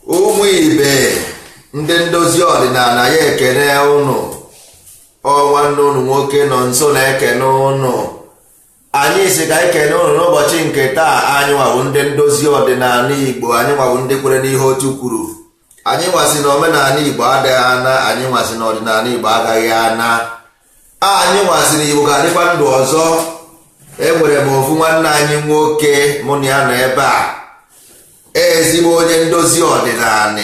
Ụmụ ibe ndị ndozi ọdịnala ya ekene ụnụ, ọ nwanne ụnụ nwoke nọ nso na-ekene ụnụ. Anyị si ka ekene ụnụ n'ụbọchị nke taa. Anyị nwabụ ndị ndozi ọdịnala Igbo, anyị nwabụ ndị kwere n'ihe otu kwuru. Anyị nwasị na omenala Igbo adịghị ana, anyị nwasị na ọdịnala Igbo agaghị ana, anyị nwasị na Igbo ga-adịkwa ndụ ọzọ. Enwere m ofu nwanne anyị nwoke mụ na ya nọ ebe a, ezigbo onye ndozi ọdịnala,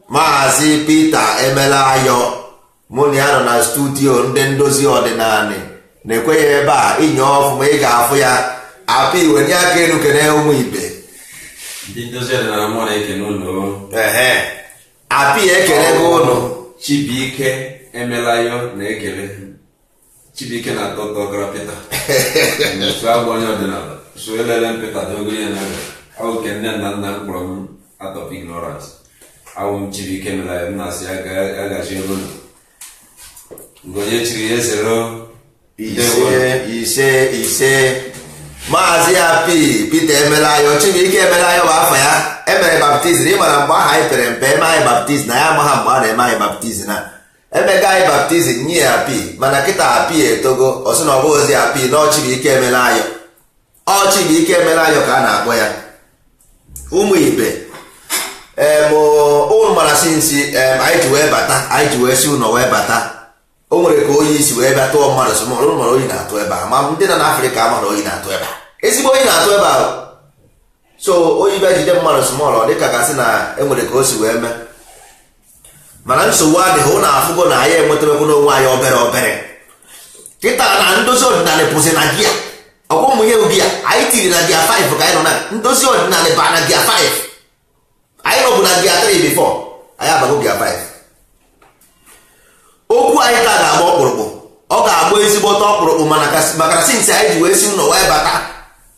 Maazị Peter Emelayo. Mụ na ya nọ na studio ndị ndozi ọdịnala na-ekwe ya ebe a. Inye ọfụma ị ga-afụ ya. Apị iwe nye aka elu kene ụmụ ibe. Ndị ndozi ọdịnala mụ na-ekene ụnụ. Ehe, apị ekele gị ụnụ. Chibuike Emelayo na-ekele Chibuike na atọ gara Peter so abụ onye ọdịnala so elele m Peter dogo ya na awụ nke nne na nna m kpọrọ m out of ignorance. Awụ m Chibuike Emelayo, m na-asị ya gazie ụnụ nke onye chiri ya esero. Ise ise ise. Maazị Api Peter Emelayo, Chibuike Emelayo bụ afọ ya. Emere baptizim. Ị mara mgbe aha anyị pere mpe eme anyị baptizim na ya amaghị mgbe a na-eme anyị baptizim na Emega anyị baptism nye ya happy, mana kịta happy etogo, ọ sị na ọ bụghịzi happy na ọ Chibuike emela ayọ. Ọ Chibuike emela ayọ ka a na-akpọ ya. Ụmụ ibe em, ụnụ mara since anyị ji wee bata, anyị ji wee si ụlọ wee bata, o nwere ka oyi si wee bịa tụọ mmadụ small. Ụnụ mara oyi na-atụ ebe a, ma ndị nọ n'Afrịka ama na oyi na-atụ ebe a, ezigbo oyi na-atụ ebe a. So oyi bịa jide mmadụ small, ọ dịka gasị na enwere ka o si wee mee, mana nsogbu adịghị. Ụnụ afụgo na anyị enwetabekwu n'onwe anyị obere obere. Kịta na ndozi ọdịnala pụzi na gear ọkwa ụmụ ihe gear anyị tiri na gear 5 ka anyị nọ na ndozi ọdịnala ba na gear 5. Anyị nọbụ na gear 3 before, anyị abago gear 5. Okwu anyị taa ga-agba ọkpụrụkpụ, ọ ga-agba ezigbote ọkpụrụkpụ, mana maka na since anyị ji wee si ụlọ wee bata,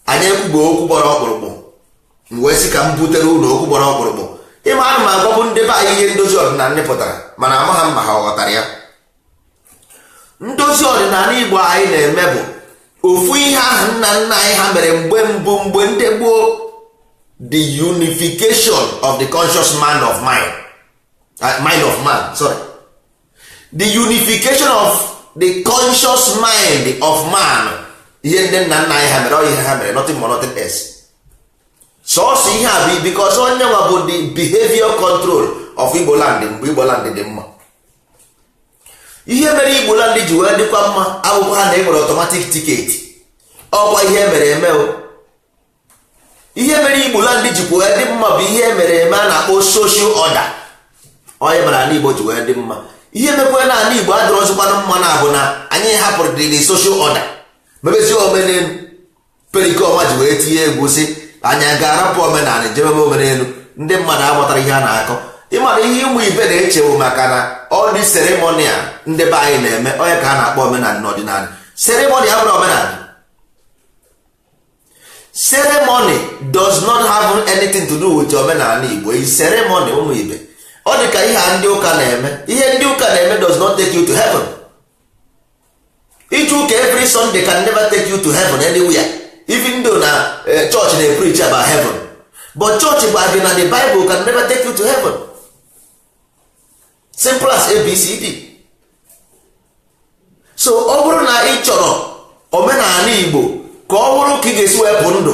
anyị ekwugbo okwu gbara ọkpụrụkpụ. M wee sị ka m butere ụlọ okwu gbara ọkpụrụkpụ. Ịma ana m agwabụ ndị be anyị ihe ndozi ọdịnala pụtara, mana amaghị m ma ha ghọtara ya. Ndozi ọdịnala Igbo anyị na-eme bụ ofu ihe ahụ nna nna anyị ha mere mgbe mbụ, mgbe ndị gboo, the unification of the conscious man of mind, mind of man, sorry, the unification of the conscious mind of man. Ihe ndị nna nna anyị ha mere, ọ ihe ha mere, nothing more, nothing else. Sọọsọ ihe a bụ because onye nwa bụ the behavior control of Igbo land. Mgbe Igbo land dị mma, ihe mere Igbo land ji wee dịkwa mma akwụkwọ ha na enwere automatic ticket, ọkwa ihe mere eme o. Ihe mere Igbo land jikwa wee dị mma bụ ihe mere eme a na-akpọ social order. Onye mere ala Igbo ji wee dị mma, ihe mekwe na ala Igbo adịrọzikwanụ mma na abụ na anyị hapụrụ the social order, mebezie omenelu. Perikoma ji wee tinye egwu sị anyị ga-arapụ omenala jemebe omenelu. Ndị mmadụ aghọtara ihe a na-akọ. Ịmara ihe ụmụ ibe na-echewu maka na ọ dị ceremonial ndị be anyị na-eme, onye ka a na-akpọ omenala n'ọdịnala. Ceremony abụrụ omenala. Ceremony does not have anything to do with omenala Igbo. Is ceremony, ụmụ ibe, ọ dị ka ihe a ndị ụka na-eme. Ihe ndị ụka na-eme does not take you to heaven. Ije ụka every Sunday can never take you to heaven anywhere, even though na church na preach about heaven, but church gwa gị na the Bible can never take you to heaven. Simple as ABCD. So ọ bụrụ na ị chọrọ omenala Igbo ka ọ bụrụ ka ị ga-esi wepụ ndụ,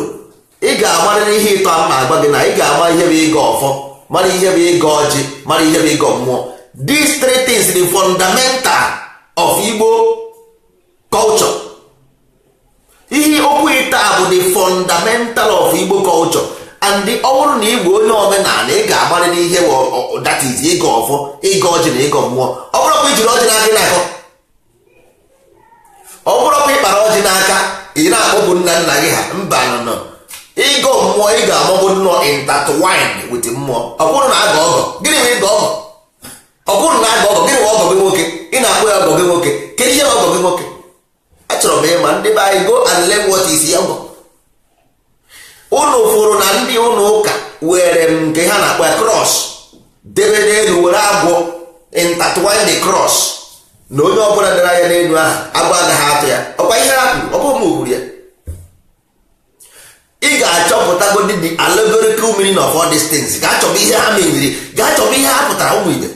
ị ga-amarịrị ihe ịtọ ama agba gị na ị ga-ama ihe bụ ịga ọfọ, mara ihe bụ ịga ọjị, mara ihe bụ ịgọ mmụọ. These three things, the fundamental of Igbo culture. Ihe okwu ịta bụ the fundamental of Igbo culture. And ọ bụrụ na Igbo onye omenala, ị ga-amarịrị ihe that is ịga ọfọ, ịga ọjị na ịgọ mmụọ. Ọ bụrụkwa ijiri ọjị n'aka ị na-akọ, ọ bụrụkwa ịkpara ọjị n'aka ị na-akpọpụ nna nna gị ha, mba nọ ịgọ mmụọ, ị ga-amagbo nnọọ intertwined with mmụọ. Ọ bụrụ na aga ọgọ, gịnị bụ ịgọ ọgọ? Ọ bụrụ na aga ọgọ, gịnị bụ ọgọ gị nwoke? Ị na-akpọ ya ọgọ gị nwoke, kedu ihe bụ ọgọ gị nwoke? Achọrọ m ịma. Ndị be anyị, go and learn what is ọgọ. Unu fụrụ na ndị ụlọ ụka were nke ha na-akpọ ya cross debe n'elu, were agwọ intertwine the cross, na onye ọbụla dara anya n'elu ahụ, agwọ agaghị atụ ya. Ọkwa ihe ha kwuru, ọ bụghị m kwuru ya. Ị ga-achọpụtagodi the allegorical meaning of all these things. Ga-achọba ihe ha meriri, ga-achọba ihe ha pụtara. Ụmụ ibe,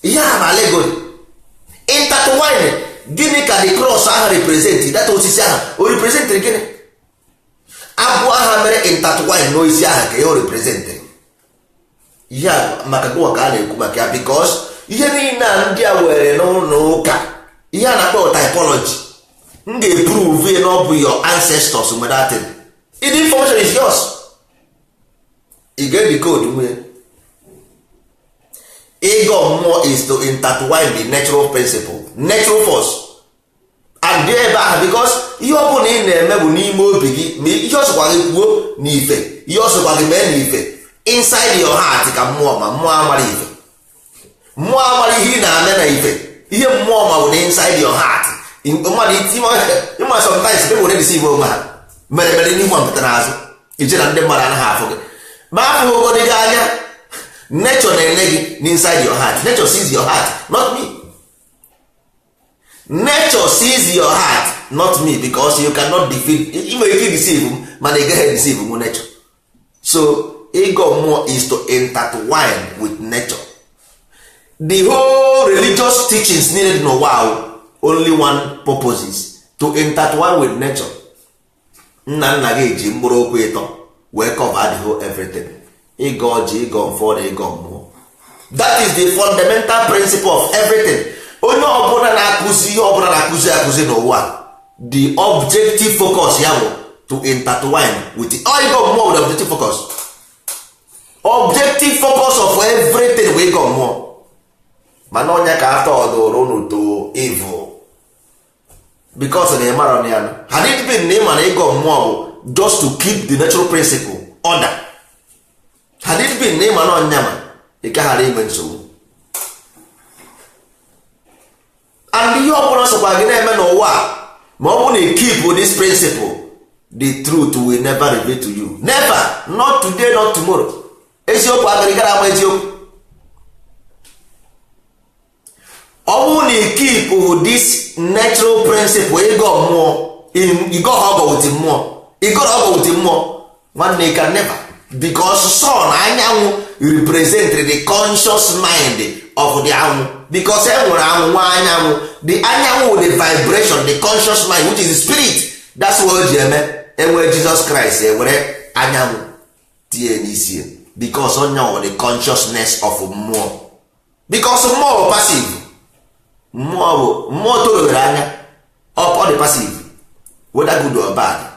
ihe ha bụ allegory intertwine. Gịnị ka the cross ahụ represent? Data osisi ahụ, o representịrị gịnị? Agwọ ahụ mere intertwine n'osisi ahụ, ka ihe o representịrị? Ihe a maka gụwa ka a na-ekwu maka ya, because ihe niile a ndị a were n'ụlọ ụka, ihe a na-akpọ typology, m ga-eprove na ọ bụ your ancestors nwere that thing. The information is yours. Ị ga-decode nwunye. Ịgọ mmụọ is to intertwine the natural principle, natural force, and dị ebe ahụ, because ihe ọ bụla ị na-eme bụ n'ime obi gị. Ma ihe ọ sọkwa gị kwuo n'ife, ihe ọ sọkwa gị mee n'ife, inside your heart ka mmụọ ma. Mmụọ amara ife, mmụọ amara ihe ị na-eme na ife. Ihe mmụọ ma bụ na inside your heart. Mmadụ ịma, sometimes people dey deceive onwe ha mere mere n'ihu mpụta n'azụ iche na ndị mmadụ anaghị afụ gị, ma afụghị ogodi gị anya. Nature na-ele gị n'inside your heart. Nature sees your heart, not me. Nature sees your heart, not me, because you cannot defeat. Ị nwere ike deceive m, mana ị gaghị deceive m nature. So ịgọ mmụọ is to intertwine with nature. The whole religious teachings niile dị n'ụwa ahụ only one purpose is to intertwine with nature. Nna nna gị ji mkpụrụ okwu ịtọ wee cover the whole everything: ịgọ ọjị, ịgọ mfọdụ, ịgọ mmụọ. That is the fundamental principle of everything. Onye ọbụla na-akụzi ihe ọbụla na-akụzi akụzi n'ụwa, the objective focus ya bụ to intertwine with ịgọ mmụọ. With objective focus, objective focus of everything bụ ịgọ mmụọ. Mana onye ka atọ ọdụrụ unu to evil because na ịmara na ya had it been na ịma na ịgọ mmụọ bụ just to keep the natural principle order, had it been na ịma na ọnya ma ị gaghara inwe nsogbu. And ihe ọbụla sokwa gị na-eme n'ụwa, ma ọ bụrụ na ị keep this principle, the truth will never reveal to you. Never. Not today, not tomorrow. Eziokwu agaghị gara ama eziokwu. Ọ bụrụ na ị keep this natural principle, ịgọ mmụọ, ịgọ ọgọ with mmụọ, ịgọrọ ọgọ with mmụọ, nwanne, you can never, because sun, anyanwụ, represent the conscious mind of the anwụ, because e nwere anwụ nwa anyanwụ. The anyanwụ, the vibration, the conscious mind, which is the spirit. That's what o ji eme enwere Jesus Christ ewere anyanwụ tie n'isi, because onye the consciousness of mmụọ, because mmụọ bụ passive. Mmụọ bụ mmụọ torowere anya, ọ dị passive, whether good or bad.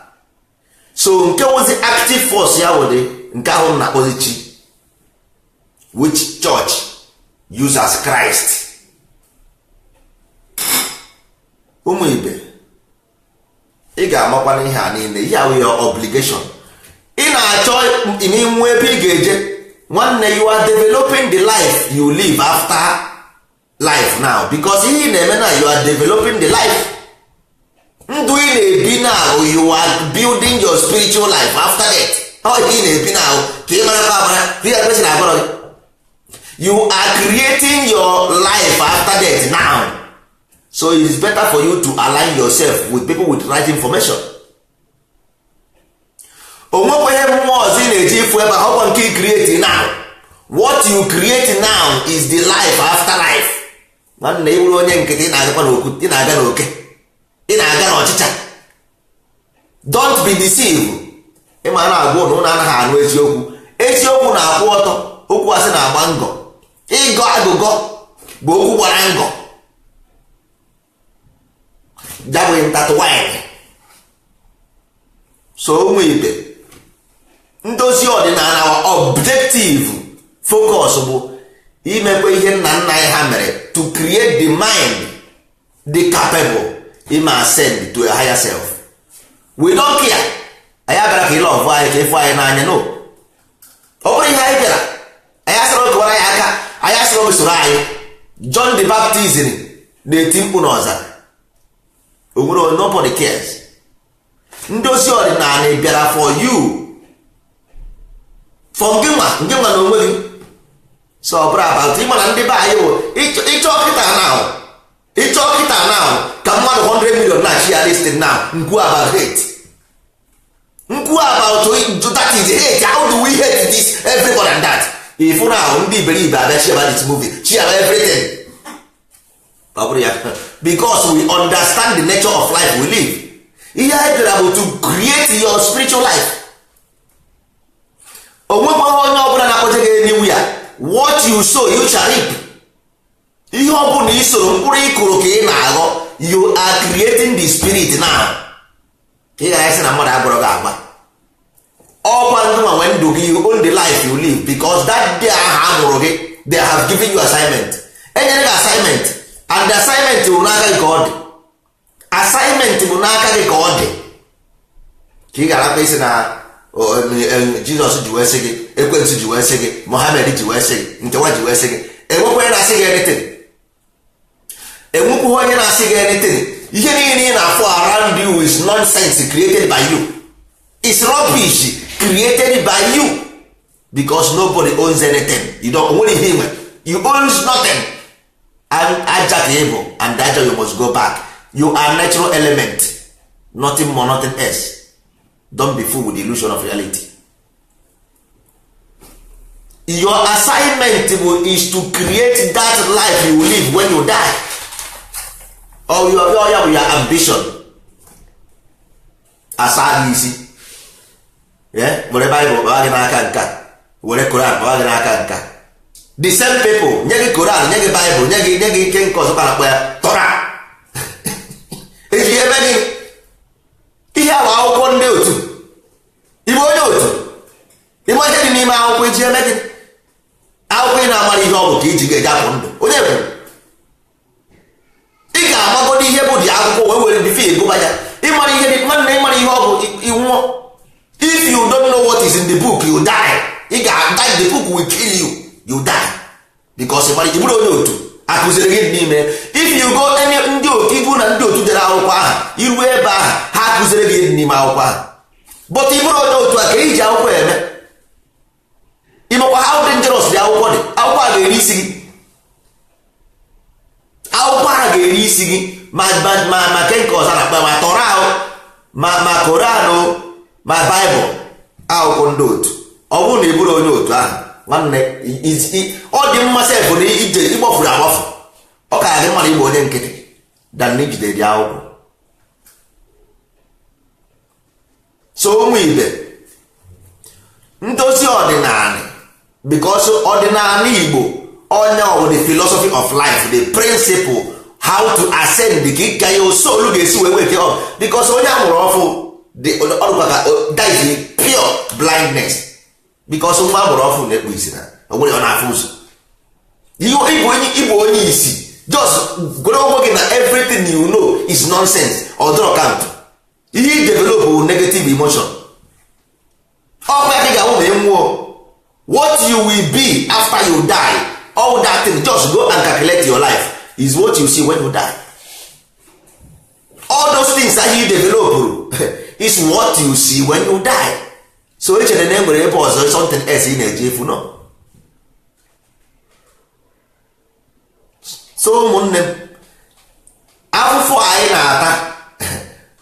So nke wụzi active force ya wụdị nke ahụ na-akpọzi chi, which church use as Christ. Ụmụ ibe, ị ga-amakwa ihe a niile. Ihe ahụ your obligation. Ị na-achọ inwe ebe ị ga-eje, nwanne, you are developing the life you live after life now, because ihe ị na-eme na you are developing the life ndụ ị na-ebi now. You are building your spiritual life after death. Ọ ị na-ebi now ka ị mara amara ihe kwesịrị agọrọ gị. You are creating your life after death now, so it's better for you to align yourself with people with right information. O nwekwa ihe mmụọ ọzọ ị na-eji ifu ebe ahụ nke ị create now. What you create now is the life after life. Nwanne, ị bụrụ onye nkịtị, ị na-agakwa n'oku, ị na-aga n'oke, ị na-aga n'ọchịcha. Don't be deceived. Ịma na-agwa ụnụ ụnụ anaghị anụ eziokwu. Eziokwu na-akwụ ọtọ, okwu asị na-agba ngọ. Ịgọ agụgọ bụ okwu gbara ngọ, ya bụ intertwine. So ụmụ ibe, ndozi ọdịnala, objective focus bụ imekwa ihe nna nna anyị ha mere to create the mind, the capable ime ascend to a higher self. We don't care. Anyị abịara ka ile ọvụ anyị ka ịfụ anyị n'anya, no. Ọ bụrụ ihe anyị bịara, anyị asịrị okewara anyị aka, anyị asịrị omesoro anyị. John the Baptist na-eti mkpu n'ọzara, onwere nobody cares. Ndozi ọdịnala bịara for you, for ngịnwa ngịnwa na onwe gị. So ọ bụrụ about ịma na ndị be anyị bụ ịchọ kịta now, ịchọ kịta now ka mmadụ 100 million na-achị ya listing now. Nkwu about hate, nkwu about that is hate. How do we hate this everybody and that? If now ndị iberibe abịa chi about this movie, chi about everything, ọ bụrụ ya because we understand the nature of life we live. Ihe anyị bịara bụ to create your spiritual life. O nwekwaghị onye ọbụla na-akpọje gị anywhere. What you sow you shall reap. Ihe ọbụla ị soro, mkpụrụ ị kụrụ ka ị na-aghọ. You are creating the spirit now. Ka ị gara isi na mmadụ agwọrọ gị agwa, ọkwa ndị nwa nwe ndụ gị. You own the life you live, because that day ahụ a mụrụ gị, they have given you assignment. Enyere gị assignment, and the assignment bụ n'aka gị ka ọ dị. Assignment bụ n'aka gị ka ọ dị. Ka ị gara akpa isi na Jizọs ji wee sị gị, ekwensu ji wee sị gị, Mohammed ji wee sị gị, nkewa ji wee sị gị, enwekwa onye na-asị gị anything. Enwekwughị onye na-asị gị anything. Ihe niile ị na-afụ around you is nonsense created by you, is rubbish created by you, because nobody owns anything. You don't own ihe nwe, you own nothing. And aja ka ị bụ, and aja you must go back. You are natural element, nothing more, nothing else. Don't be fooled with the illusion of reality. Your assignment bụ is to create that life you live when you die. Or your ya bụ your ambition. Asa gị isi, were Bible kpaa gị n'aka nka, were Koran kpaa gị n'aka nka. The same people nye gị Koran, nye gị Bible, nye gị ike nke ọzọ kpara ya Torah, eji ebe gị ihe ahụ akwụkwọ ndị otu. Ịbụ onye otu, ịma ihe dị n'ime akwụkwọ iji eme gị akwụkwọ ị na-amara ihe ọ bụ ka iji ga-eji apụ ndụ. Onye kwuru ị ga-amagodo ihe bụ dị akwụkwọ wee were bife ịgụba ya, ịmara ihe dị nwanne, ịmara ihe ọ bụ, ịnwụọ. If you don't know what is in the book, you die. Ị ga-die. The book will kill you. You die because ịmara, ị bụrụ onye otu akụziri gị n'ime. If you go any ndị otu ibu na ndị otu dere akwụkwọ ahụ, iru ebe ahụ, ha akụziri gị n'ime akwụkwọ ahụ. But ị bụrụ onye otu a, ka iji akwụkwọ eme, ịmakwa how dangerous dị akwụkwọ dị. Akwụkwọ a ga-eri isi gị, akwụkwọ a ga-eri isi gị. Ma ke nke ọzọ na-akpa, ma Torah ahụ, ma Koran, ma Baịbụl, akwụkwọ ndị otu. Ọ bụrụ na ị bụrụ onye otu ahụ, nwanne, ọ dị mma sef na ije ịgbafuru agbafu. Ọ ka dị mma na igbe onye nkịtị than na ijide dị akwụkwọ. So ụmụ ibe, ndozi ọdịnala, because ọdịnala Igbo onye ọ bụ the philosophy of life, the principle how to ascend, ka ịka ya soul ga-esi wee wake up, because onye a mụrụ ọfụ ọrụkwa ka that is pure blindness, because nwa amụrụ ọfụ na-ekpu isi na onwere ọ na-afụ ụzọ. Ịbụ onye isi, just gwere onwe gị na everything you know is nonsense or draw count. Ihe i develop negative emotion, ọkwa ya ka ị ga-ahụ ma ị nwụọ. What you will be after you die, all that thing, just go and calculate your life is what you see when you die. All those things that you develop is what you see when you die. So echere na e nwere ebe ọzọ, something else ị na-eji efu no. So ụmụnne m, afụfụ anyị na-ata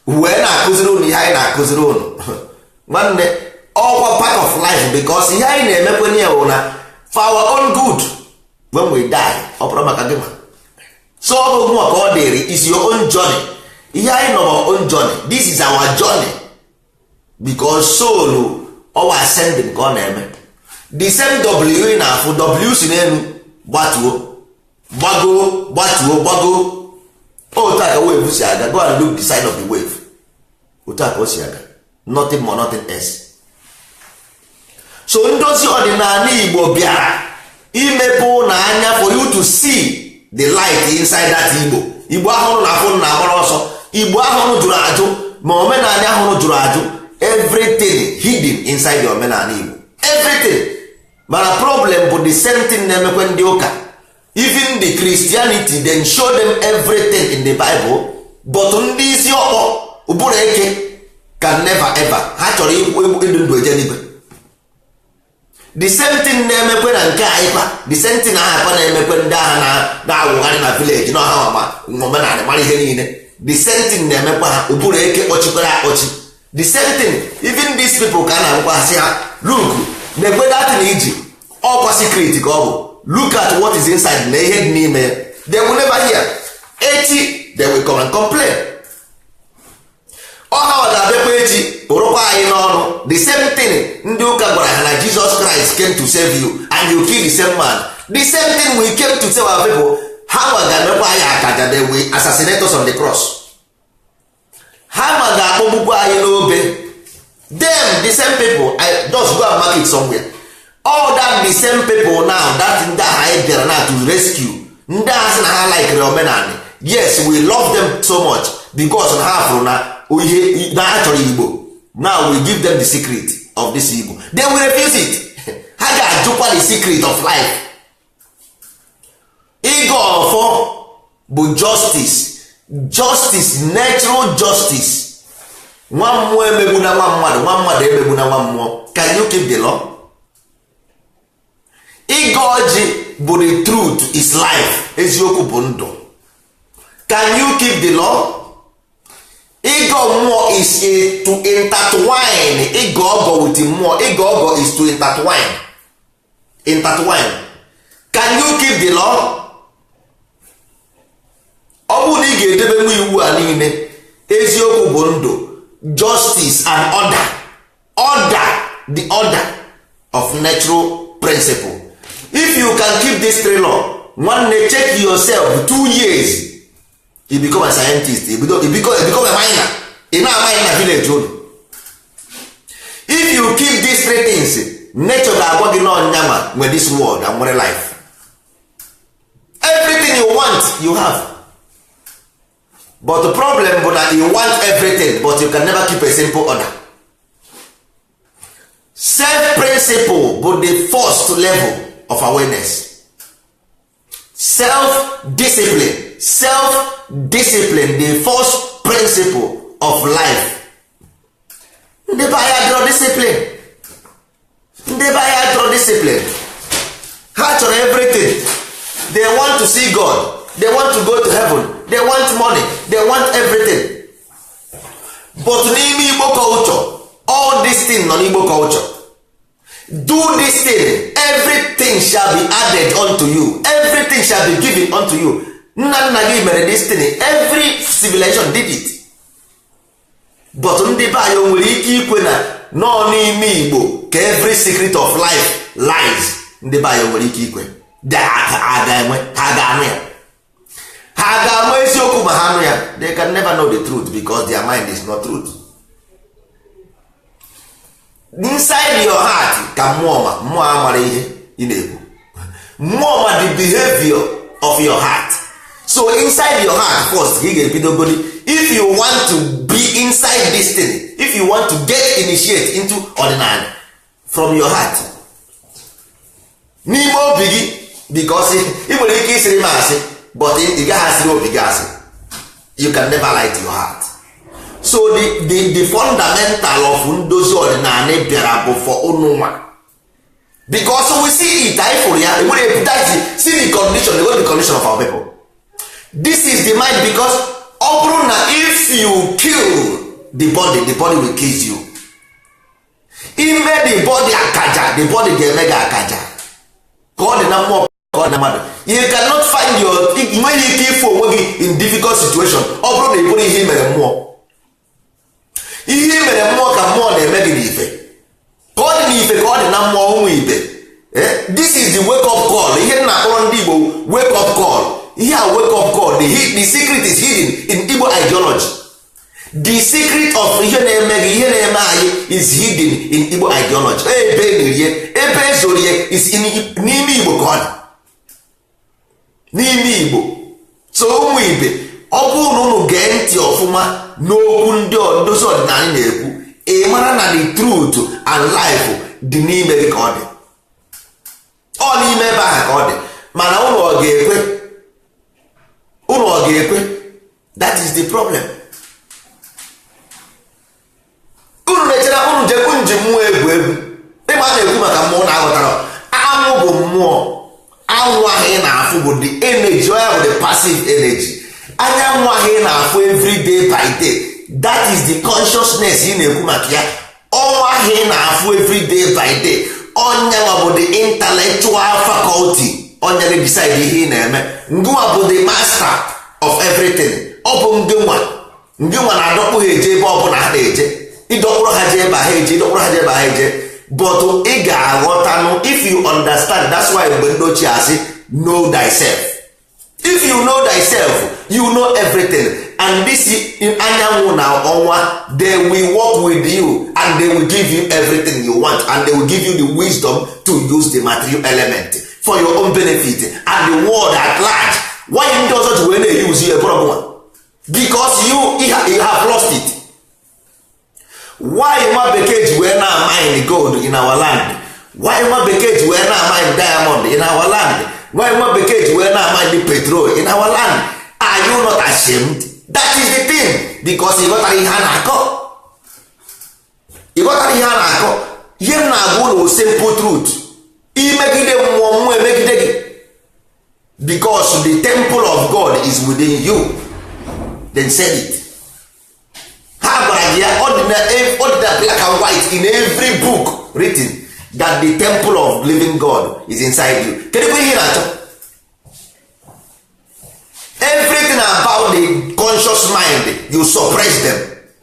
wee na-akụziri ụnụ ihe anyị na-akụziri ụnụ, nwanne, ọkwa part of life, because ihe anyị na-emekwenye ya bụ na for our own good when we die. Ọ bụrụ maka gị ma so ọ bụ gụnwa ka ọ dịrị, is your own journey. Ihe anyị nọ our own journey. This is our journey, because soul ọwa ascending ka ọ na-eme. The same W ị na-afụ, W si n'elu gbatuo, gbagoo, gbatuo, gbagoo. Otu a ka wave si aga. Go and look the sign of the wave. Otu a ka o si aga, nothing more, nothing else. So ndozi ọdịnala Igbo bịara imepe ụnụ anya for you to see the light inside that Igbo. Igbo ahụrụ na afụ na agbara ọsọ, Igbo ahụrụ jụrụ ajụ, ma omenala ahụrụ jụrụ ajụ. Everything hidden inside the omenala Igbo, everything. Mana problem bụ the same thing na-emekwe ndị ụka. Even the Christianity, then show them everything in the Bible, but ndị isi ọkpọ ụbụrụ eke can never ever. Ha chọrọ ịdụ ndụ eje n'igwe. The same thing na-emekwe na nke anyị kwa, the same thing ahụ kwa na-emekwe ndị agha na-awụgharị na village na ọha ma omenala mara ihe niile. The same thing na-emekwa ha, ụbụrụ eke kpọchikwara akpọchi. The same thing, even these people ka a na-agwakwa ha, sị ha, look, na-ekwe datin iji ọkwa secret ka ọ bụ. Look at what is inside, na ihe dị n'ime ya. They will never hear. Echi they will come and complain. Ọha ọ ga-abịakwa echi bụrụkwa anyị n'ọnụ. The same thing ndị ụka gwara ha na Jesus Christ came to save you and you kill the same man. The same thing we came to save our people, ha nwa ga-emekwa anyị akaja. They will assassinate us on the cross. Ha nwa ga-akpọgbukwa anyị n'obe. Them, the same people, I just go and mark it somewhere. All that the same people now that ndị agha anyị bịara na to rescue, ndị agha sị na ha likere omenala. Yes, we love them so much because na ha fụrụ na ihe na ha chọrọ Igbo. Now we give them the secret of this Igbo, they will refuse it. Ha ga-ajụkwa the secret of life. Ịga ọfọ bụ justice, justice, natural justice. Nwa mmụọ emegbuna nwa mmadụ, nwa mmadụ emegbuna nwa mmụọ. Can you keep the law? Ịga ọjị bụ the truth is life, eziokwu bụ ndụ. Can you keep the law? Ịgọ mmụọ is a to intertwine. Ịgọ ọgọ with mmụọ, ịgọ ọgọ is to intertwine. Intertwine. Can you keep the law? Ọ bụrụ na ị ga-edebe nwa iwu a niile, eziokwu bụ ndụ, justice and order, order, the order of natural principle. If you can keep this three law, nwanne, check yourself, 2 years you become a scientist, you become a miner. Ị na-amine na village unu. If you keep these three things, nature ga-agwa gị na ọnyama nwe this world and nwere life. Everything you want, you have. But the problem bụ na you want everything, but you can never keep a simple order. Self principle bụ the first level of awareness. Self discipline, self discipline, the first principle of life. Ndị be anyị adịrọ discipline. Ndị be anyị adịrọ discipline. Ha chọrọ everything. They want to see God, they want to go to heaven, they want money, they want everything. But n'ime Igbo culture, all this thing nọ n'Igbo culture. Do this thing, everything shall be added unto you, everything shall be given unto you. Nna nna gị mere this thing. Every civilization did it. But ndị be anyị nwere ike ikwe na nọ n'ime Igbo ka every secret of life lies? Ndị be anyị nwere ike ikwe? Ha ga-enwe, ha ga-anụ ya, ha ga-ama eziokwu ma ha nụ ya. They can never know the truth because their mind is not truth. Inside your heart ka mmụọ ma mmụọ amara ihe ị na-ekwu. Mmụọ ma the behavior of your heart. So inside your heart first ka ị ga-ebidogodi. If you want to be inside this thing, if you want to get initiate into ọdịnala, from your heart, n'ime obi gị, because ị nwere ike isiri m asị, but ị gaghị asịrị obi gị asị. You can never lie to your heart. So the fundamental of ndozi ọdịnala bịara bụ for unu nwa, because we see it. Anyị fụrụ ya, enwere that is, see the condition, the condition of our people. This is the mind, because ọ bụrụ na if you kill the body, the body will kill you. Ime the body akaja, the body ga-eme gị akaja. Ka ọ dị na mmụọ, ka ọ dị na mmadụ. You cannot find your, ị nweghị ike ịfụ onwe gị in difficult situation ọ bụrụ na ị bụrụ ihe i mere mmụọ. Ihe i mere mmụọ ka mmụọ na-eme gị n'ife. Ka ọ dị n'ife, ka ọ dị na mmụọ. Ụmụ ibe, this is the wake up call. Ihe m na-akpọrọ ndị Igbo wake up call. Ihe a wake up call, the secret is hidden in Igbo ideology. The secret of ihe na-eme gị, ihe na-eme anyị is hidden in Igbo ideology. Ebe erie, ebe ezorie is n'ime Igbo ka ọ dị, n'ime Igbo. So ụmụ ibe, ọ bụrụ na unu gee ntị ọfụma n'okwu ndị ndozi ọdịnala na-ekwu, ị mara na the truth and life dị n'ime gị ka ọ dị. Ọ n'ime ebe ahụ ka ọ dị. Mana unu ọ ga-ekwe? Unu ọ ga-ekwe? That is the problem. Unu na-echere unu jekwu njem mmụọ egwu egwu. Ịma na-ekwu maka mmụọ na-aghọtara anwụ bụ mmụọ. Anwụ ahụ ị na-afụ bụ the energy. Ọ ya bụ the passive energy. Anyanwụ ahụ ị na-afụ every day by day, that is the consciousness ị na-ekwu maka ya. Ọnwa ahụ ị na-afụ every day by day, onyenwa bụ the intellectual faculty. Onye na-decide ihe ị na-eme. Ngịnwa bụ the master of everything. Ọ bụ ngịnwa, ngịnwa na-adọkpụ ha eje ebe ọbụla ha na-eje. Ịdọkpụrụ ha jee ebe ha eje, ịdọkpụrụ ha jee ebe ha eje. But ị ga-aghọtanụ if you understand. That's why mgbe ndị ochie asị, "Know thyself." If you know thyself, you know everything. And this anyanwụ na ọnwa, they will work with you and they will give you everything you want, and they will give you the wisdom to use the material element for your own benefit and the world at large. Why ndị ọzọ ji wee na-use you ebụrụ nwa? Because you have lost it. Why nwa bekee ji wee na mine gold in our land? Why nwa bekee ji wee na mine diamond in our land? Why nwa bekee ji wee na mine petrol in our land? Are you not ashamed? That is the thing, because ị ghọtara ihe a na-akọ. Ị ghọtara ihe a na-akọ. Ihe m na-agwa ụlọ, simple truth. Imegide mmụọ, mmụọ emegide gị, because the temple of God is within you. Then said it. Ha gwara gị ya, ọ dị na black and white in every book written. That the temple of living God is inside you. Kedu ihe ị na-achọ? Everything about the conscious mind, you suppress them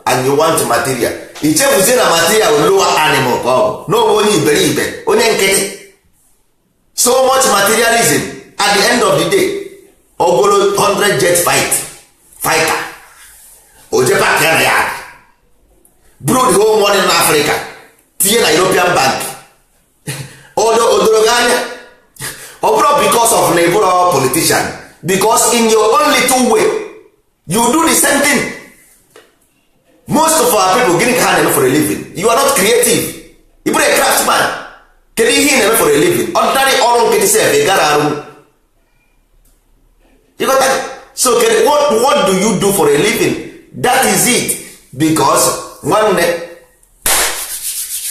and you want material. Ichefuzie na material lower animal ka ọ bụ n'obe onye iberibe, onye nkịtị. So much materialism. At the end of the day, ogolo 100 jet fighter oje park ya na ya buru the whole money na Africa tinye na European bank. Odoro gị anya, ọ bụrụ because of na ịbụrụ politician, because in your own little way you do the same thing. Most of our people, gịnị ka ha na-eme for a living? You are not creative. Ị bụrụ a craftsman, kedu ihe ị na-eme for a living? Ordinary ọrụ nkịtị sef ị gara arụ. You got that? So kedu, what do you do for a living? That is it. Because nwanne,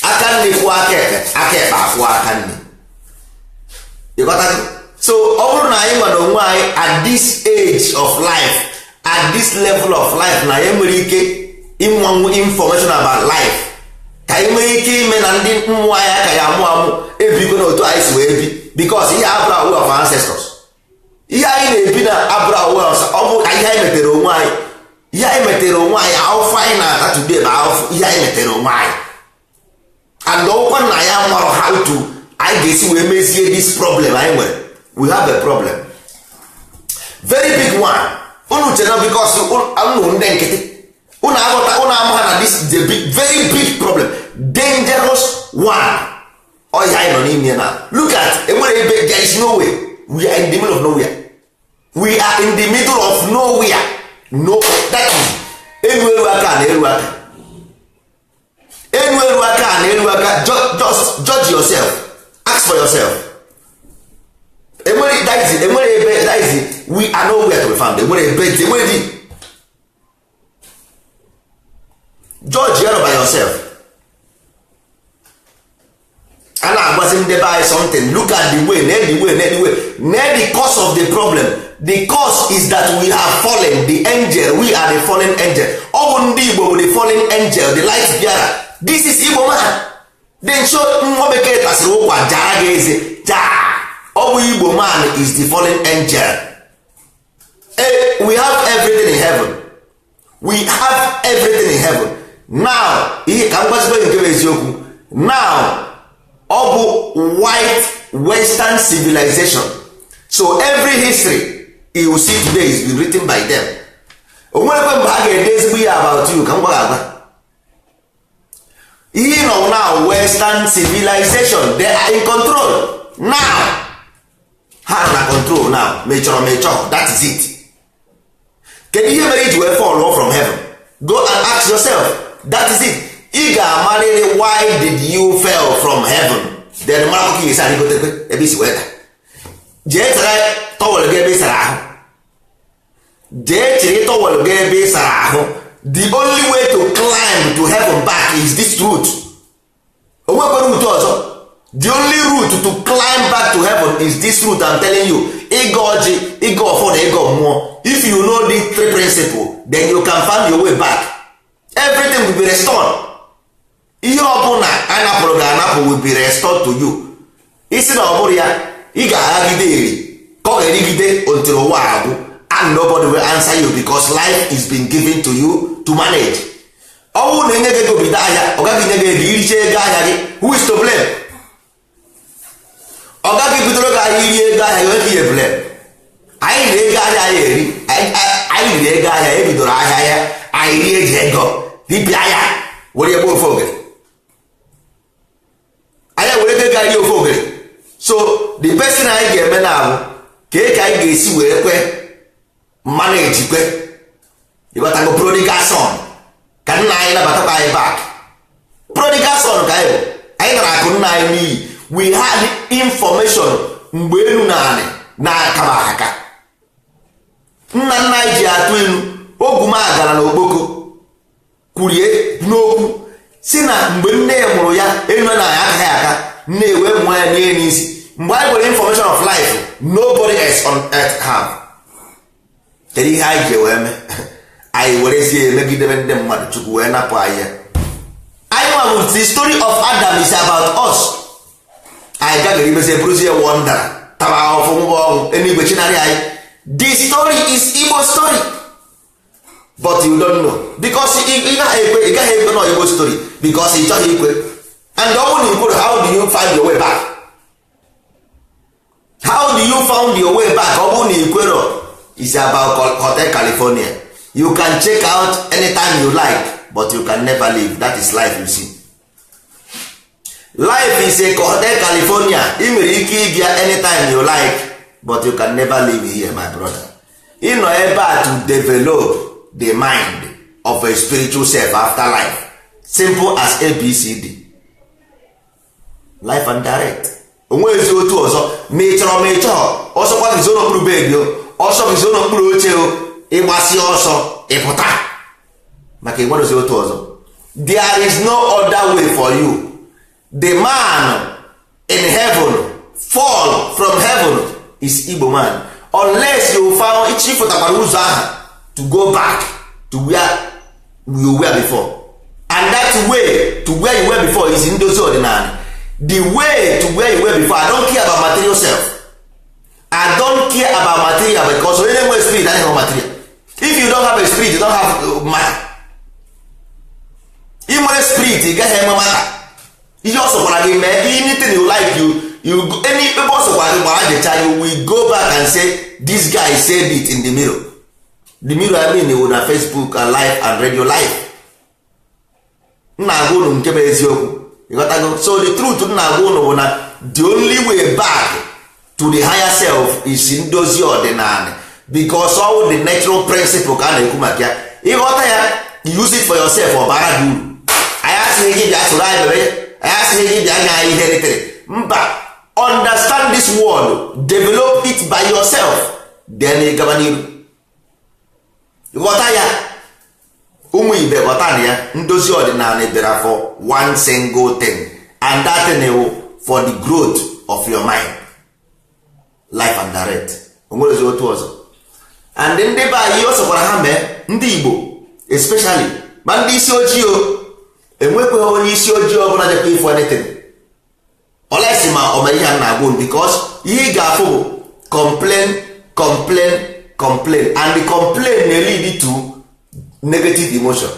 aka nne kwụọ aka ekpe, aka ekpe akwụọ aka nne. You got that? So ọ bụrụ na anyị nwere onwe anyị at this age of life, at this level of life, na anyị nwere ike ịnwanwu information about life, ka anyị nwere ike ime na ndị mmụọ anyị aka ya amụ amụ ebigo n'otu anyị si wee bi, because ihe abụrụ away of our ancestors, ihe anyị na-ebi na abụrụ away of, ọ bụ ihe anyị metere onwe anyị, ihe anyị metere onwe anyị. Ahụfụ anyị na-ata today bụ ahụfụ ihe anyị metere onwe anyị. And ọkwa na ya marọ how to anyị ga-esi wee mezie this problem anyị nwere. We have a problem, very big one. Unu chere na because unu ndị nkịtị, unu aghọta, unu ama na this is a big, very big problem, dangerous one. Ọhịa anyị nọ n'ime na, look at, enwere ebe, there is no way. We are in the middle of nowhere. We are in the middle of nowhere. No, that is elu elu aka na elu aka, elu elu aka na elu aka. Just judge yourself, ask for yourself. Enwere, that is, enwere ebe, that is, we are nowhere to be found. Enwere ebe, enwere dị. Judge ya by yourself. A na-agwazi ndị be anyị something. Look at the way, na the way, na the way, na the cause of the problem. The cause is that we have fallen the angel. We are the fallen angel. Ọ bụ ndị Igbo bụ the fallen angel, the light bearer. This is Igbo man. Then show nwa bekee tasịrị ụkwa jaa gị eze jaa. Ọ bụ Igbo man is the fallen angel. We have everything in heaven. We have everything in heaven now. Ihe ka m gwazikwa gị nke bụ eziokwu now, ọ bụ white western civilization. So every history you see today is been written by them. O nwerekwe mgbe a ga-ede ezigbo ihe about you. Ka m gwa gị agwa ihe nọ now, western civilization, they are in control now. Ha nọ na control now, ma ị chọrọ ma ị chọrọ. That is it. Kedu ihe mere iji wee fall from heaven? Go and ask yourself. That is it. Ị ga-amarịrị why did you fail from heaven, then mara ka ị ga-esi arịgotekwe ebe isi wee daa. Jee tara towel gị ebe ị sara ahụ, jee chịrị towel gị ebe ị sara ahụ. The only way to climb to heaven back is this route. O nwekwara route ọzọ. The only route to climb back to heaven is this route I'm telling you. Ịgọ ọjị, ịgọ ọfọ na ịgọ mmụọ. If you know the three principle, then you can find your way back. Everything will be restored. Ihe ọbụla anapụrụ gị anapụ will be restored to you. Isi na ọ bụrụ ya, ị ga-aghagide eri ka ọ ga-erigide until ụwa agwụ, and nobody will answer you because life is been given to you to manage. Ọ bụrụ na enye gị ego bido ahịa, ọ gaghị nye gị ego, iricha ego ahịa gị, who is to blame? Ọ gaghị bidoro gị ahịa, iri ego ahịa gị, onye ka ihe blame? Anyị riri ego ahịa ya eri. Anyị riri ego ahịa, ebidoro ahịa ya, anyị rie eji ego dibịa ya were gba ofe ogere, anyị were ego rie ofe ogere. So the best thing anyị ga-eme na abụ ka ka anyị ga-esi wee kwe manage kwe ịghọtago prodigal son, ka nna anyị nabatakwa anyị back. Prodigal son ka anyị bụ. Anyị nara akụ nna anyị n'iyi. We had information mgbe elu na anị na-akaba aka. Nna nna anyị ji atụ ilu ogwumagala na okpoko kwurie n'okwu si na mgbe nne ya mụrụ ya, elu na anyị akaghị aka, nne wee mụọ ya nye n'isi. Mgbe anyị nwere information of life nobody else on earth have. Kedu ihe anyị ji wee mee? Anyị werezie emegidebe ndị mmadụ. Chukwu wee napụ anyị ya. Anyị nwa bụ the story of Adam is about us. Anyị gagara imezie bụrụzie wondara taba ahụfụ nwụba ọnwụ eluigwe chinarị anyị. The story is Igbo story, but you don't know because ị gaghị ekwe, ị gaghị ekwe na Igbo story because ị chọghị ikwe. And ọ bụrụ na ikwuru, how do you find your way back? How do you find your way back? Ọ bụrụ na ikwero, is about Hotel California. You can check out anytime you like, but you can never leave. That is life. You see, life is a Hotel California. Ị nwere ike ịbịa anytime you like, but you can never leave here, my brother. Ị nọ ebe a to develop the mind of a spiritual self after life. Simple as ABCD, life and direct. Onwezi otu ọzọ. Ma ị chọrọ ma ị chọọ, ọsọ kwa gị zoo n'okpuru bed o, ọsọ gị zoo n'okpuru oche o, ịgbasi ọsọ ịpụta maka ịnwerozi otu ọzọ. There is no other way for you. The man in heaven, fall from heaven, is Igbo man, unless you found ịchịfụtakwara ụzọ ahụ to go back to where you were before. And that way to where you were before is ndozi ọdịnala. The way to where you were before. I don't care about material self. I don't care about material, because onye na-enwe spirit anaghị enwe material. If you don't have a spirit, you don't have matter. Ị nwere spirit, ị gaghị enwe matter. Ihe ọ sọkwara gị mee, anything you like, you go, any ebe ọ sọkwara gị gbara jecha, you will go back and say, "This guy said it in the mirror." The mirror I mean wụ na Facebook and live and radio live. M na-agwa unu nke bụ eziokwu, ịghọtago? So the truth m na-agwa unu bụ na the only way back to the higher self is ndozi ọdịnala, because all the natural principle ka a na-ekwu maka ya. Ịghọta ya, use it for yourself, ọ bara gị uru. Anyị asịghị gị bịa soro anyị bebe, anyị asịghị gị bịa nye anyị ihe ritere mba. Understand this word, develop it by yourself, then ị gaba n'iru. Ghọta ya, ụmụ ibe, ghọta na ya. Ndozi ọdịnala bịara for one single thing, and that thing wụ for the growth of your mind, life and direct. Onwerezi otu ọzọ. And ndị be anyị, ọ sọkwara ha mee, ndị Igbo especially, ma ndị isi ojii o enwekweghị onye isi ojii ọbụla jekwa ifụ anything olesi ma ọ mere ihe a na-agwụ, because ihe ị ga-afụ bụ complain, complain, complain, and the complain na-lead to negative emotion.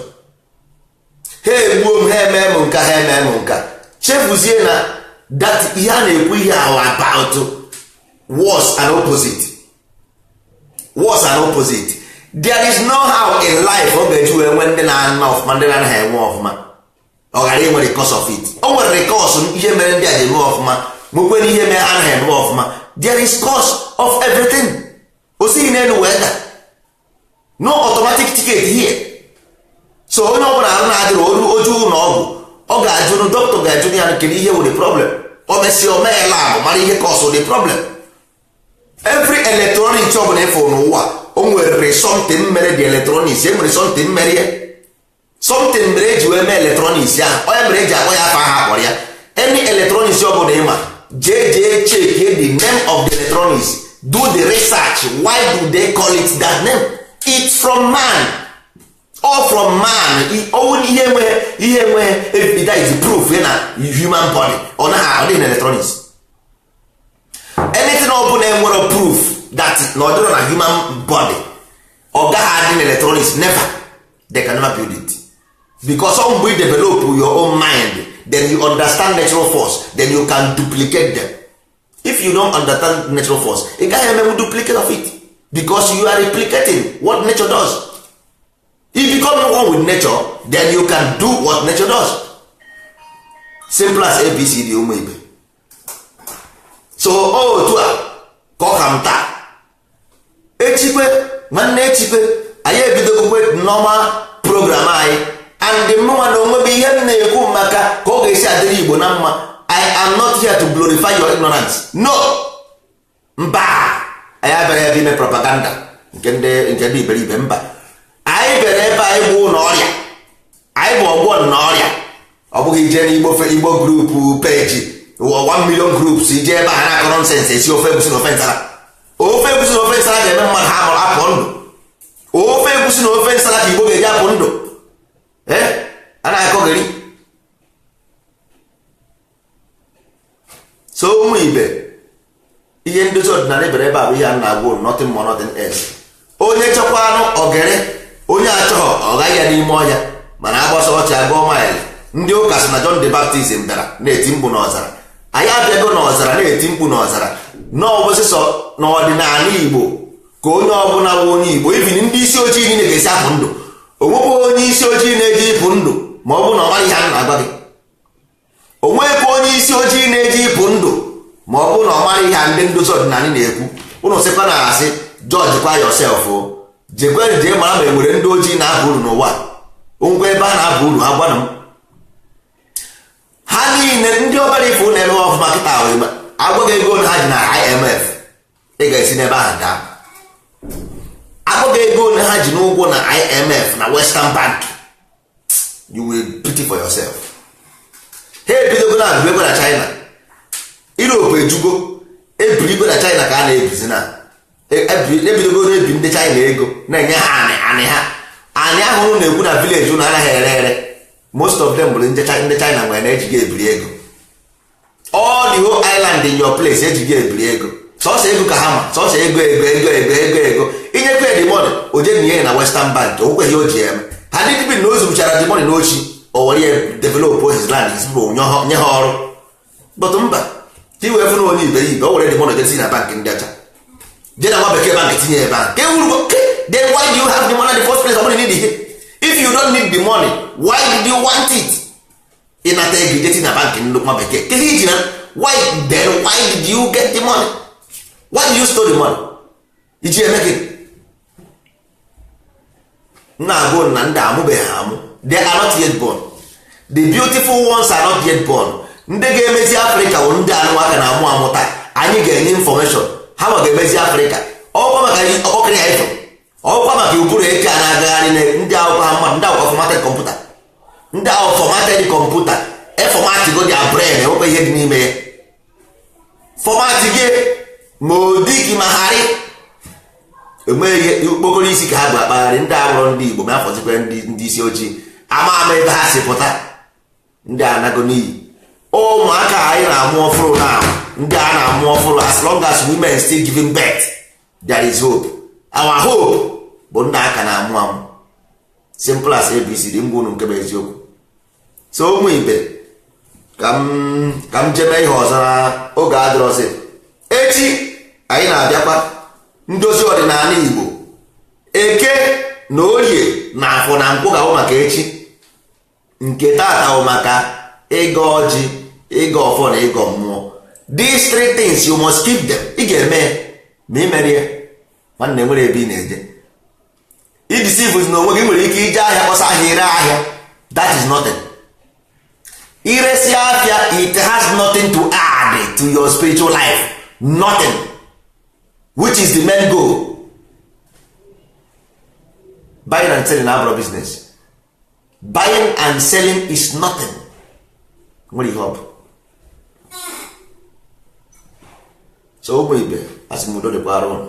Ha egbuo m, ha eme m nka, ha eme m nka. Chefuzie na that ihe a na-ekwu ihe ahụ about worse and opposite, worse and opposite. There is no how in life ọ ga-eji wee nwee ndị na-ana ọfụma, ndị na-anaghị enwe ọfụma, ọ ghara inwe the cause of it. O nwere the cause, ihe mere ndị a ji eme ọfụma, nwekwere ihe mere ha anaghị eme ọfụma. There is cause of everything. O sighi n'elu wee da. No automatic ticket here. So onye ọbụla arụ na-adịrị olu oju ụlọ ọgwụ, ọ ga-ajụrụ dọkịta, ga-ajụrụ ya kedu ihe wụ the problem. O mesịa, o mee lab, mara ihe cause the problem. Every electronic ọbụla ịfụ n'ụwa, o nwere something mere the electronics. E nwere something mere ya, something mere eji wee mee electronics ahụ. Onye mere eji akpọ ya afa ahụ akpọrọ ya. Any electronics ọbụla ịma, jee jee check the name of the electronics, do the research. Why do they call it that name? It's from man, all from man. Ọwụ ihe enweghị, ihe enweghị, that is proof na human body ọ naghị ọ dịghị na electronics. Anything ọ bụla enwere proof that na ọ dịrọ na human body, ọ gaghị adị na electronics. Never. They can never build it, because ọ mgbe you develop your own mind, then you understand natural force, then you can duplicate them. If you don't understand natural force, ị gaghị emenwu duplicate of it, because you are replicating what nature does. If you become one with nature, then you can do what nature does. Simple as ABCD, ụmụ ibe. So otu a ka ọ ka m taa. Echikwe nwanne, echikwe anyị ebidogokwe normal program anyị. And mụnwa na onwe m, ihe m na-ekwu maka ka ọ ga-esi adịrị Igbo na mma. I am not here to glorify your ignorance. No, mba. Anyị abịara ebe ime propaganda nke ndị iberibe. Mba, anyị bịara ebe anyị bụ ụlọ ọrịa, anyị bụ ọgwọ na ọrịa. Ọ bụghị ije n'igbo Igbo group page, 1 million groups, ije ebe a na-akọ nonsense, esi ofe egusi na ofe nsala. Ofe egusi na ofe nsala ga-eme mmadụ ha mụrụ apụ ndụ. Ofe egusi na ofe nsala ka Igbo ga-eji apụ ndụ. Ee, a na-akọgheri. So Ibe, ihe ndozi ọdịnala bịara ebe a bụ ihe a na-agwa unu, nothing more, nothing else. Onye chọkwanụ ogere, onye achọghọ ọ gaghị ya n'ime ọhịa. Mana agbasa ọchị agụọ maịlị. Ndị ụka sị na John the Baptist bịara na-eti mkpu n'ọzara. Anyị abịago n'ọzara na-eti mkpu n'ọzara n'ọbụsịsọ n'ọdịnala Igbo, ka onye ọbụla bụ onye Igbo, even ndị isi ojii niile ga-esi apụ ndụ. Onwekwa onye isi ojii na-eji ịpụ ndụ ma ọ bụ na ọ maghị ihe a na-agwa gị. Onwekwa onye isi ojii na-eji ịpụ ndụ ma ọ bụ na ọ maghị ihe a ndị ndozi ọdịnala na-ekwu. Ụnụ sịkwa na asị, judge kwa yourself o. Jekwe jee mara ma e nwere ndị ojii na-aba uru n'ụwa. Ngwa, ebe a na-aba uru, ha gwanụ m. Ha niile ndị ọbara ife na-eme ọfụma kịta ahụ, agwaghị ego ha ji na IMF, ị ga-esi n'ebe ahụ daa. Agwaghị ego ha ji n'ụgwọ na IMF na Western Bank, you will pity for yourself. Ha ebidogo na abụ ego na China, Europe ejugo ebirigo na China ka a na-ebizi na ebidogo na-ebi ndị China ego, na-enye ha anị anị ha. Anị ahụ na-ekwu na village ụnụ anaghị ere ere, most of them bụ ndị China nwere na-ejighị ebiri ego. All the whole island in your place ejighị ebiri ego. Sọsọ ego ka ha ma, sọsọ ego, ego, ego, ego, ego, ego. Inyekwa ya the money, o je nye ya na Western Bank, o kweghị o ji eme ha ndị bi na o zuruchara the money n'ochi, o were ya develop his land, his people, nye ha ọrụ. But mba, ka i wee fụ na onye iberibe, o were the money jesi na bank ndị ọcha, jee na nwa bekee bank, tinye ebe ahụ. Ke wuru? Then why do you have the money in the first place? Ọ bụrụ need it, if you don't need the money, why did you want it? Ịnata ego ijeti na bank ndị nwa bekee, ke ihe iji na why? Then why did you get the money? Why did you store the money? Iji eme gị nna agụ na ndị amụbeghị amụ. They are not yet born. The beautiful ones are not yet born. Ndị ga-emezi Afrịka bụ ndị anụmaka na-amụ amụ taa. Anyị ga-enye information ha ma ga-emezi Afrịka. Ọkwa maka ọkịrị ha ifo, ọkwa maka ụbụrụ eke a na-agagharị na ndị akwụkwọ ha mmadụ, ndị akwụkwọ formatted kọmputa, ndị ahụ formatted kọmputa, eformatigo their brain, enwekwa ihe dị n'ime ya. Format gị ma odiki ma harị enweghị ihe okpokoro isi ka ha bụ akpagharị. Ndị abụrụ ndị Igbo ma afọzikwa ndị isi ojii ama ama ebe ha si pụta. Ndị anago n'iyi ụmụaka anyị na-amụ ọfụrụ na ndị a na-amụ ọfụrụ. As long as women still giving birth, there is hope. Our hope bụ ndị aka na-amụ amụ. Simple as ABCD. Ngwa unu, nke bụ eziokwu. So ụmụ ibe, ka m jeme ihe ọzọ na oge adịrọzi. Echi anyị na-abịakwa ndozi ọdịnala Igbo. Eke na Orie na Afọ na Nkwụ ga-abụ maka echi. Nke tata bụ maka ịga ọjị, ịga ọfọ na ịgọ mmụọ. These three things, you must keep them. Ị ga-eme ma ị mere ya, nwanne, nwere ebe ị na-eje ideceive na onwe gị. Nwere ike ije ahịa, kpọsa ahịa, ire ahịa, that is nothing. Iresi afịa, it has nothing to add to your spiritual life, nothing, which is the main goal. Buying and selling abụrụ business. Buying and selling is nothing. Nwere ihe ọ bụ. So ụmụ ibe, asị m udo dịkwara ụnụ.